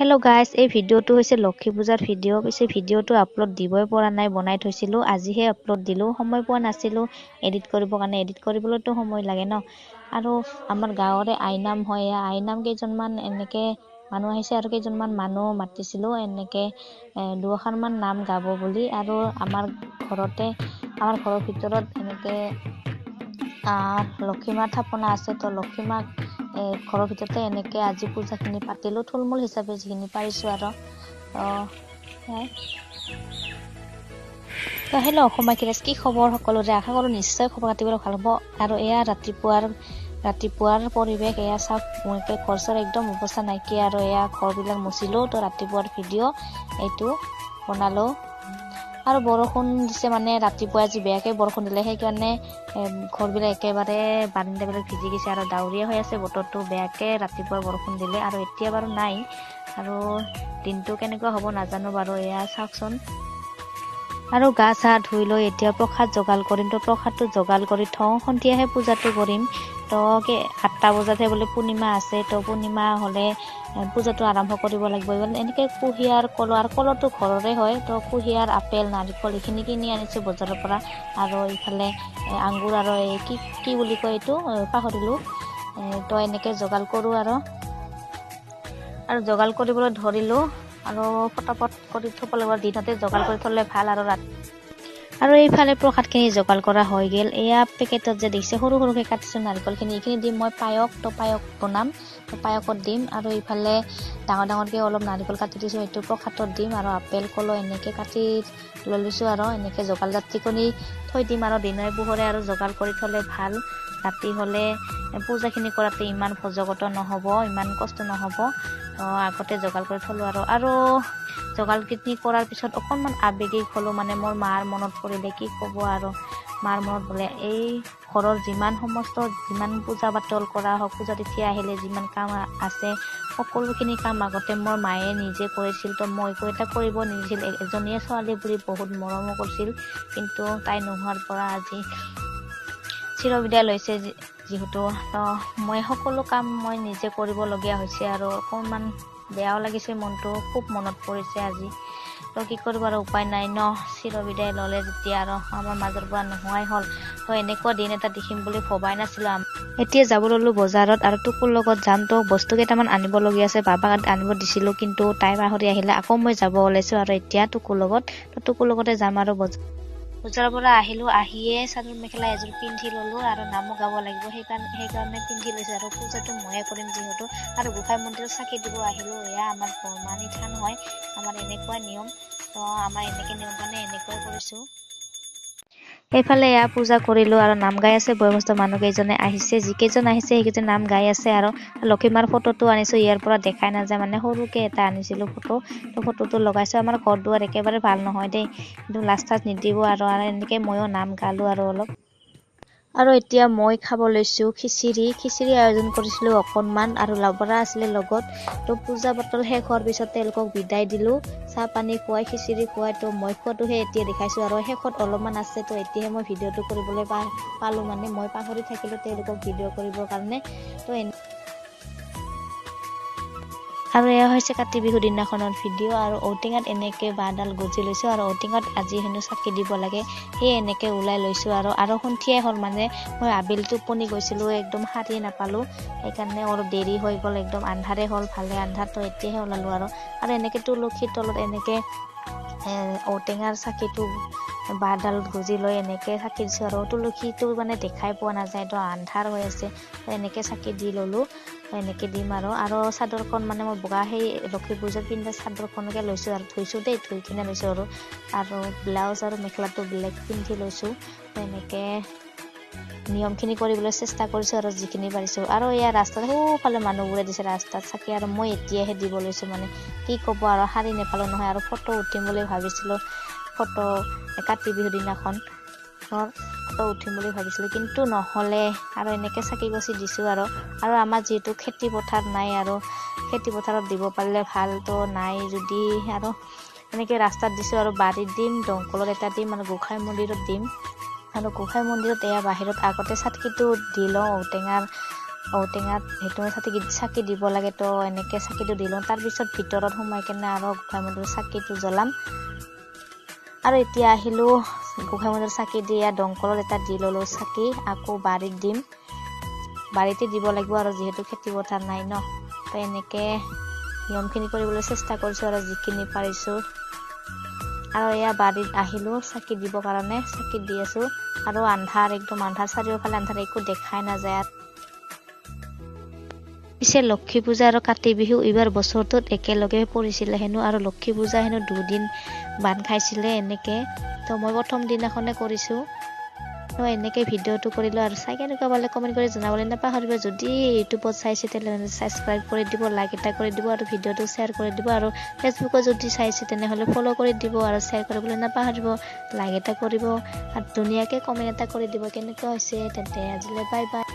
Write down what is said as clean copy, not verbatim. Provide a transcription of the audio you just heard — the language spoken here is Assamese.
হেল্ল' গাইজ, এই ভিডিঅ'টো হৈছে লক্ষী পূজাৰ ভিডিঅ'। পিছে ভিডিঅ'টো আপলোড দিবই পৰা নাই, বনাই থৈছিলোঁ, আজিহে আপলোড দিলোঁ। সময় পোৱা নাছিলোঁ এডিট কৰিবৰ কাৰণে, এডিট কৰিবলৈতো সময় লাগে ন। আৰু আমাৰ গাঁৱৰে আইনাম হয়, এয়া আইনাম কেইজনমান এনেকৈ মানুহ আহিছে আৰু কেইজনমান মানুহ মাতিছিলোঁ এনেকৈ দুআষাৰমান নাম গাব বুলি। আৰু আমাৰ ঘৰতে, আমাৰ ঘৰৰ ভিতৰত এনেকৈ লক্ষী মাৰ থাপনা আছে, তো লক্ষী মাক ঘৰৰ ভিতৰতে এনেকৈ আজি পূজাখিনি পাতিলোঁ, থুলমূল হিচাপে যিখিনি পাৰিছোঁ আৰু। সেয়াই। তো হেল্ল' অসমীয়া কিৰাজ, কি খবৰ সকলোৰে? আশা কৰোঁ নিশ্চয় খবৰ কাটিবলৈ ভাল হ'ব। আৰু এয়া ৰাতিপুৱাৰ পৰিৱেশ, এয়া চাওক, মই ঘৰ চৰ একদম অৱস্থা নাইকিয়া আৰু এয়া ঘৰবিলাক মুচিলোঁ। তো ৰাতিপুৱাৰ ভিডিঅ' এইটো বনালোঁ। আৰু বৰষুণ দিছে, মানে ৰাতিপুৱা আজি বেয়াকৈ বৰষুণ দিলে, সেইকাৰণে ঘৰবিলাক একেবাৰে বাৰান্দাবিলাক ভিজি গৈছে আৰু ডাৱৰীয়া হৈ আছে বতৰটো, বেয়াকৈ ৰাতিপুৱা বৰষুণ দিলে। আৰু এতিয়া বাৰু নাই, আৰু দিনটো কেনেকুৱা হ'ব নাজানো বাৰু। এয়া চাওকচোন। আৰু গা চা ধুই লৈ এতিয়া প্ৰসাদ যোগাৰ কৰিম। তো প্ৰসাদটো যোগাৰ কৰি থওঁ, সন্ধিয়াহে পূজাটো কৰিম। তো 8টা বজাতহে বোলে পূৰ্ণিমা আছে, তো পূৰ্ণিমা হ'লে পূজাটো আৰম্ভ কৰিব লাগিব। এনেকৈ কুঁহিয়াৰ, কল, আৰু কলটো ঘৰৰে হয়, তো কুঁহিয়াৰ, আপেল, নাৰিকল এইখিনি কিনি আনিছোঁ বজাৰৰ পৰা। আৰু ইফালে আঙুৰ আৰু এই কি কি বুলি কয় এইটো পাহৰিলোঁ। তো এনেকৈ যোগাৰ কৰোঁ আৰু, আৰু যোগাৰ কৰিবলৈ ধৰিলোঁ আৰু ফটাফট কৰি থ'ব লাগিব, দিনতে যোগাৰ কৰি থ'লে ভাল। আৰু ৰাতি আৰু এইফালে প্ৰসাদখিনি যোগাৰ কৰা হৈ গ'ল। এয়া পেকেটত যে দেখিছে সৰু সৰুকৈ কাটিছোঁ নাৰিকলখিনি, এইখিনি দিম মই পায়স, তো পায়স বনাম, তো পায়সত দিম। আৰু এইফালে ডাঙৰ ডাঙৰকৈ অলপ নাৰিকল কাটি দিছোঁ, সেইটো প্ৰসাদত দিম। আৰু আপেল, কল এনেকৈ কাটি লৈ লৈছোঁ আৰু এনেকৈ যোগাৰ যাত্ৰী কৰি থৈ দিম। আৰু দিনে পোহৰে আৰু যোগাৰ কৰি থ'লে ভাল, ৰাতি হ'লে পূজাখিনি কৰাতে ইমান ভজগত নহ'ব, ইমান কষ্ট নহ'ব। আগতে যোগাৰ কৰি থ'লোঁ আৰু। আৰু যোগাৰখিনি কৰাৰ পিছত অকণমান আৱেগিক হ'লোঁ, মানে মোৰ মাৰ মনত পৰিলে, কি ক'ব আৰু মাৰ মনত পৰিলে। এই ঘৰৰ যিমান সমস্ত যিমান পূজা পাতল কৰা হওক, পূজা তিথি আহিলে যিমান কাম আছে সকলোখিনি কাম আগতে মোৰ মায়ে নিজে কৰিছিল। তো মই একো এটা কৰিব নিদিছিল, এজনীয়ে ছোৱালী বুলি বহুত মৰমো কৰিছিল। কিন্তু তাই নোহোৱাৰ পৰা আজি চিৰবিদায় লৈছে যিহেতু, তো মই সকলো কাম মই নিজে কৰিবলগীয়া হৈছে আৰু অকণমান বেয়াও লাগিছে, মনটো খুব মনত পৰিছে আজি। তো কি কৰিব আৰু উপায় নাই ন, চিৰবিদায় ল'লে যেতিয়া আৰু আমাৰ মাজৰ পৰা নোহোৱাই হ'ল। তো এনেকুৱা দিন এটা দেখিম বুলি ভবাই নাছিলোঁ। এতিয়া যাব ল'লোঁ বজাৰত আৰু টুকুৰ লগত যাম। তো বস্তু কেইটামান আনিবলগীয়া আছে, বাবাক আনিব দিছিলোঁ কিন্তু তাই পাহৰি আহিলে, আকৌ মই যাব ওলাইছোঁ আৰু এতিয়া টুকুৰ লগত। তো টুকুৰ লগতে যাম আৰু বজাৰ। বজাৰৰ পৰা আহিলোঁ, আহিয়ে চাদৰ মেখেলা এযোৰ পিন্ধি ল'লোঁ আৰু নামো গাব লাগিব, সেইকাৰণে পিন্ধি লৈছোঁ। আৰু পূজাটো ময়ে কৰিম যিহেতু। আৰু গোঁসাই মন্দিৰত চাকি দিব আহিলোঁ। এয়া আমাৰ বৰমানী থান হয়, আমাৰ এনেকুৱা নিয়ম, তো আমাৰ এনেকৈ নিয়ম কাৰণে এনেকুৱাই কৰিছোঁ। সেইফালে এয়া পূজা কৰিলোঁ আৰু নাম গাই আছে, বয়সস্থ মানুহকেইজনে আহিছে, যিকেইজন আহিছে সেইকেইজন নাম গাই আছে। আৰু লক্ষীমাৰ ফটোটো আনিছোঁ, ইয়াৰ পৰা দেখাই নাযায়, মানে সৰুকৈ এটা আনিছিলোঁ ফটো, তো ফটোটো লগাইছোঁ। আমাৰ ঘৰ দুৱাৰ একেবাৰে ভাল নহয় দেই, কিন্তু লাজ চাজ নিদিব আৰু। আৰু এনেকৈ ময়ো নাম গালোঁ আৰু অলপ। আৰু এতিয়া মই খাব লৈছোঁ খিচিৰি। খিচিৰি আয়োজন কৰিছিলোঁ অকণমান আৰু লাবৰা আছিলে লগত। তো পূজা পাতল শেষ হোৱাৰ পিছত তেওঁলোকক বিদায় দিলোঁ, চাহ পানী খুৱাই খিচিৰি খুৱাই। তো মই খোৱাটোহে এতিয়া দেখাইছোঁ আৰু শেষত অলপমান আছে, তো এতিয়াহে মই ভিডিঅ'টো কৰিবলৈ পালোঁ, মানে মই পাহৰি থাকিলোঁ তেওঁলোকক ভিডিঅ' কৰিবৰ কাৰণে। তো আৰু এয়া হৈছে কাতি বিহু দিনাখনৰ ভিডিঅ'। আৰু ঔটেঙাত এনেকৈ বাঁহডাল গুজি লৈছোঁ আৰু ঔটেঙাত আজি হেনো চাকি দিব লাগে, সেয়ে এনেকৈ ওলাই লৈছোঁ আৰু। আৰু সন্ধিয়াই হ'ল, মানে মই আবেলি টোপনি গৈছিলোঁ, একদম সাৰিয়ে নাপালোঁ, সেইকাৰণে অলপ দেৰি হৈ গ'ল, একদম আন্ধাৰে হ'ল, ভালে আন্ধাৰ। তো এতিয়াহে ওলালোঁ আৰু। আৰু এনেকৈ তুলসীৰ তলত এনেকৈ ঔটেঙাৰ চাকিটো বাঁহডালত গুজি লৈ এনেকৈ চাকি দিছোঁ আৰু। তুলসীটো মানে দেখাই পোৱা নাযায়, তো আন্ধাৰ হৈ আছে, তো এনেকৈ চাকি দি ল'লোঁ, এনেকৈ দিম আৰু। আৰু চাদৰখন মানে মই বগা সেই লক্ষী পূজাত পিন্ধা চাদৰখনকে লৈছোঁ আৰু, ধুইছোঁ দেই, ধুই কিনে লৈছোঁ আৰু। আৰু ব্লাউজ আৰু মেখেলাটো বেলেগ পিন্ধি লৈছোঁ। এনেকৈ নিয়মখিনি কৰিবলৈ চেষ্টা কৰিছোঁ আৰু যিখিনি পাৰিছোঁ। আৰু এয়া ৰাস্তাত সোঁফালে মানুহবোৰে দিছে ৰাস্তাত চাকি, আৰু মই এতিয়াহে দিব লৈছোঁ, মানে কি ক'ব আৰু সাৰি নেপালোঁ নহয়। আৰু ফটো উঠিম বুলি ভাবিছিলোঁ, ফটো কাতি বিহু দিনাখন ফটো উঠিম বুলি ভাবিছিলোঁ, কিন্তু নহ'লে। আৰু এনেকৈ চাকি গছি দিছোঁ আৰু। আৰু আমাৰ যিহেতু খেতি পথাৰ নাই, আৰু খেতি পথাৰত দিব পাৰিলে ভাল, তো নাই যদি আৰু এনেকৈ ৰাস্তাত দিছোঁ। আৰু বাৰীত দিম, দমকলত এটা দিম আৰু গোঁসাই মন্দিৰত দিম। আৰু গোঁসাই মন্দিৰত এয়া বাহিৰত আগতে চাকিটো দি লওঁ, ঔটেঙাৰ ঔটেঙাত সেইটো চাকি দিব লাগে। তো এনেকৈ চাকিটো দিলোঁ, তাৰপিছত ভিতৰত সোমাই কেনে আৰু গোঁসাই মন্দিৰৰ চাকিটো জ্বলাম। আৰু এতিয়া আহিলোঁ গোঁসাই মন্দিৰৰ চাকি দিয়া দমকলত এটা দি ল'লোঁ চাকি, আকৌ বাৰীত দিম, বাৰীতে দিব লাগিব আৰু যিহেতু খেতি পথাৰ নাই ন। তো এনেকৈ নিয়মখিনি কৰিবলৈ চেষ্টা কৰিছোঁ আৰু যিখিনি পাৰিছোঁ। আৰু এয়া বাৰীত আহিলোঁ চাকি দিবৰ কাৰণে, চাকি দি আছোঁ। আৰু আন্ধাৰ, একদম আন্ধাৰ, চাৰিওফালে আন্ধাৰ, একো দেখাই নাযায়। পিছে লক্ষী পূজা আৰু কাতি বিহু এইবাৰ বছৰটোত একেলগে পৰিছিলে হেনো, আৰু লক্ষী পূজা হেনো দুদিন বান্ধ খাইছিলে এনেকে। তো মই প্ৰথম দিনাখনে কৰিছোঁ। তো এনেকৈ ভিডিঅ'টো কৰিলোঁ আৰু চাই কেনেকুৱা পালে কমেণ্ট কৰি জনাবলৈ নাপাহৰিব। যদি ইউটিউবত চাইছে তেনেহ'লে ছাবস্ক্ৰাইব কৰি দিব, লাইক এটা কৰি দিব আৰু ভিডিঅ'টো শ্বেয়াৰ কৰি দিব। আৰু ফেচবুকত যদি চাইছে তেনেহ'লে ফ'ল' কৰি দিব আৰু শ্বেয়াৰ কৰিবলৈ নাপাহৰিব, লাইক এটা কৰিব আৰু ধুনীয়াকৈ কমেণ্ট এটা কৰি দিব কেনেকুৱা হৈছে। তেন্তে আজিলৈ বাই বাই।